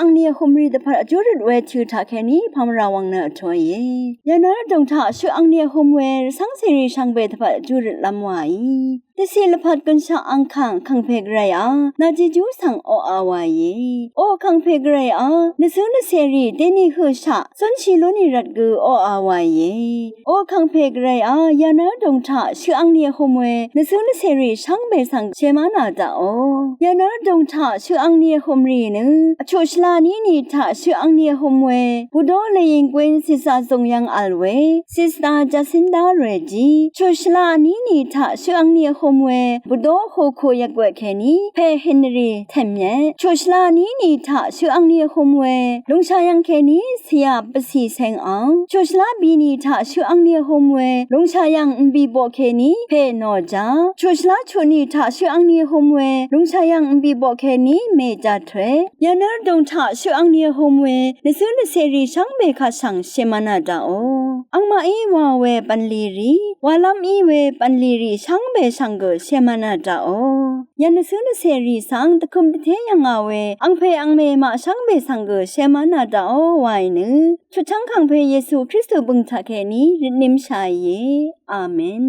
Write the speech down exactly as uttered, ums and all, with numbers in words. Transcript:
angni vhø̄m rì dvpvt vjú røt we tø̄ taq kèní pv̄m rà wvng nø vtōìe. Yvnv́r vdùng taq shøq angni vhø̄m we rvcv́ng cèrì shvngbe dvpvt vjú røt lv́m wàí. Dvciq lvpat gønshaq angkàng kàngpè gvray a, najijú svng oqà wàìe. O kàngpè gvray a, nvsø̄ nvcèrì deni høqshaq zúnshi lúnì rvt gø oqà wàìe. O kàngpè gvray a, yvnv́r vdùng taq shøq angni vhø̄m we nvsø̄ nvcèrì shvngbe svng shèmá nà daqò. Yvnv́r vdùng taq shøq angni vhø̄m rì nø vchuq shvla níni taq shøq angni vhø̄m we Bvdó lèyìnggwín sisa zùng yv̄ng v̀l we Sista Jacinda Rwèjí, chuq shvla níni taq shøq angni vhø̄m we Bvdó hoku yvgweq kèní pè Henry Tèmyet, chuq shvla níni taq shøq angni vhø̄m we lùngshà yv̄ng kèní siya Bvcì Sengvng, chuq shvla bìni taq shøq angni vhø̄m we lùngshà yv̀ng Mbiboq kèní pè Nòjá, chuq shvla chuqni taq shøq angni vhø̄m we lùngshà yv̀ng Mbiboq kèní mèjà Twe, yvnv́r vdùng taq shøq angni vhø̄m we nvsø̄ nvcèrì shvngbe kaq svng shèmá nà daqò. Angmaqí wa we bv̀nlì rì, walv́m í we bv̀nlì rì shvngbe svng gø shèmá nà daqò. Yv̀ng nvsø̄ nvcèrì svng dvkø̄m dvté yv̀ngà we angpè angmè maq shvngbe svng gø shèmá nà daqò wàì nø, chuqchv́ng kàngpè Yesu Kristu bø̀ng taq kèní rvtnimshàìe. Amen.